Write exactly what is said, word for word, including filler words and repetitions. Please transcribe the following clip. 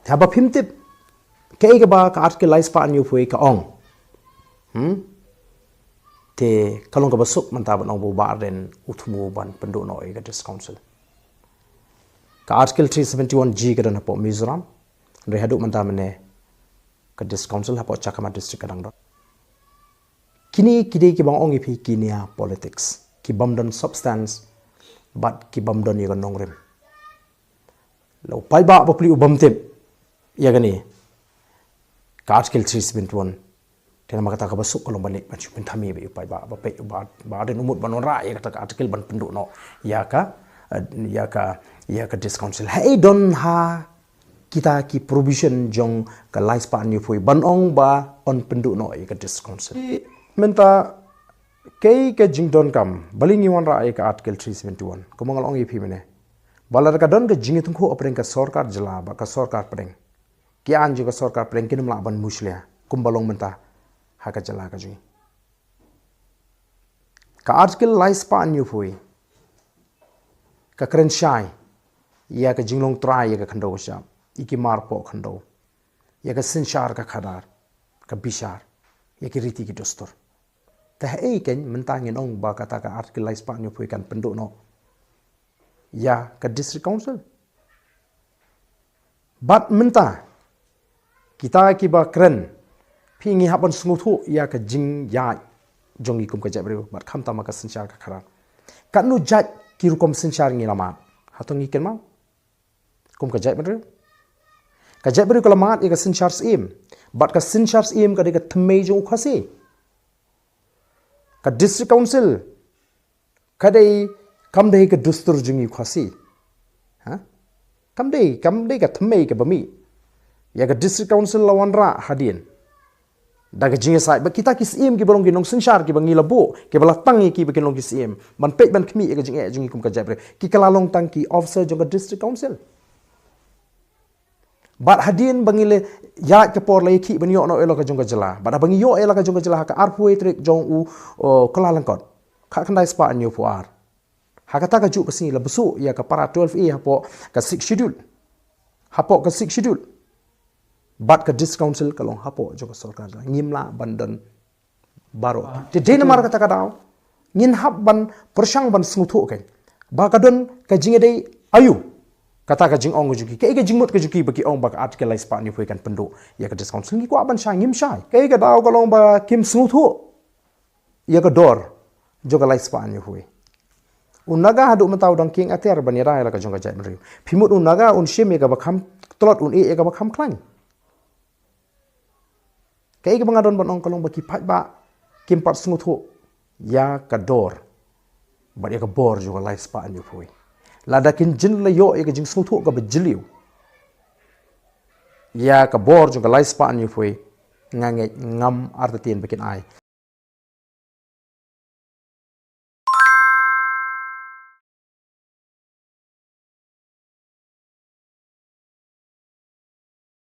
Te haba phim tip kaei kaba ka Article lai spah hynñiew phew ka ong, hmm? Te ka long kaba suk mynta ban ong ba u Bah Ardent u thmu ban pynduh noh ïa ka District Council. Ka Article three seventy-one G ka don hapoh Mizoram. Hynrei haduh mynta mynne ka District Council hapoh Chakhama District ka dang don. Kine ki dei kiba nga ong ïa phi ki nia politics, ki bym don substance bad ki bym don ïa ka nongrim. La u paidbah bapli u bym tip ïa kane ka Article three seventy-one. Te namar kata kaba suk ka long ban leit ban shu pynthame bad u paidbah ba peit u Bah, Bah Ardent u mut ban wanrah ïa kata ka article ban pynduh noh ïa ka, eh, ïa ka, ïa ka District Council. Haei don ha kita ki provision jong ka lai spah hynñiew phew ban ong ba yn pynduh noh ïa ka District Council? Mynta kaei ka jingdonkam balei ngi wanrah ïa ka Article three seventy-one? Kumba nga la ong ïa phi mynne, ba lada ka don ka jingïatyngkhuh hapdeng ka sorkar jylla bad ka sorkar pdeng, ki aiñ jong ka sorkar pdeng kin ym lah ban mushlia kumba long mynta ha ka jylla ka jong ngi. Ka Article lai spah hynñiew phew ka kren shai ïa ka jinglong trai ïa ka khyndew ka shyiap, ïa ki mar poh khyndew, ïa ka synshar ka khadar, ka bishar, ïa ki riti ki dustur. Te haei keiñ mynta ngin ong ba kata ka Article lai spah hynñiew phew kan pynduh noh ïa ka District Council? Bad mynta kita kiba kren, phi, ngi hap ban sngewthuh ïa ka jingïaid jong ngi kum ka jaitbynriew bad khamtam ha ka synshar ka khadar. Katno jait ki rukom synshar ngi la mad? Hato ngi kynmaw kum ka jaitbynriew? Ka jaitbynriew ka la mad ïa ka synshar syiem, bad ka synshar syiem ka dei ka thymmei jong u Khasi. Ka District Council ka dei, kam dei ka dustur jong ngi u Khasi. Ha? Kam dei, kam dei ka thymmei kaba mih. Ïa ka District Council la wanrah hadien da ka jingïasaid ba kita ki syiem kiba long ki nongsynshar kiba ngi la buh, kiba la tang ïa ki ba kin long ki syiem, ban peit ban khmih ïa ka jingeh jong ngi kum ka jaitbynriew, ki ka la long tang ki officer jong ka District Council. Bad hadien ba ngi la ïaid ka por la ïakhih ban ïoh noh ïa la ka jong ka jylla, bad haba ngi ïoh ïa la ka jong ka jylla ha ka arphew tarik jong u, uh, Kyllalyngkot, khatkhyndai spah hynñiew phew ar. Ha kata ka juh ka sngi la bsuh ïa ka para twelve A hapoh ka Sixth Schedule. Hapoh ka Sixth Schedule. Bad ka District Council ka long hapoh jong ka sorkar jylla. Ngim lah ban don baroh. Te dei namar kata ka daw ngin hap ban pyrshang ban sngewthuh keiñ ba ka don ka jingïadei aïu. Kata ka jingong ka jong ki, kaei ka jingmut ka jong ki ba ki ong ba ka Article lai spah hynñiew phew kan pynduh ïa ka District Council? Ngi kwah ban shai, ngim shai. Kaei ka daw ka long ba kim sngewthuh ïa ka dor jong ka lai spah hynñiew phew. U Naga haduh mynta u dang kieng atiar ban ïada ïa la ka jong ka jaitbynriew. Phi mut u Naga un shim ïa kaba kham tlot, un ïeh ïa kaba kham khlaiñ? Kaei kaba nga don ban ong ka long ba ki paidbah kim pat sngewthuh ïa ka dor bad ïa ka bor jong ka lai spah hynñiew phew. Lada kin jin la ïoh ïa ka jingsngewthuh kaba jylliew ïa ka bor jong ka lai spah hynñiew phew, nga ngeit ngam artatien ba kin ai.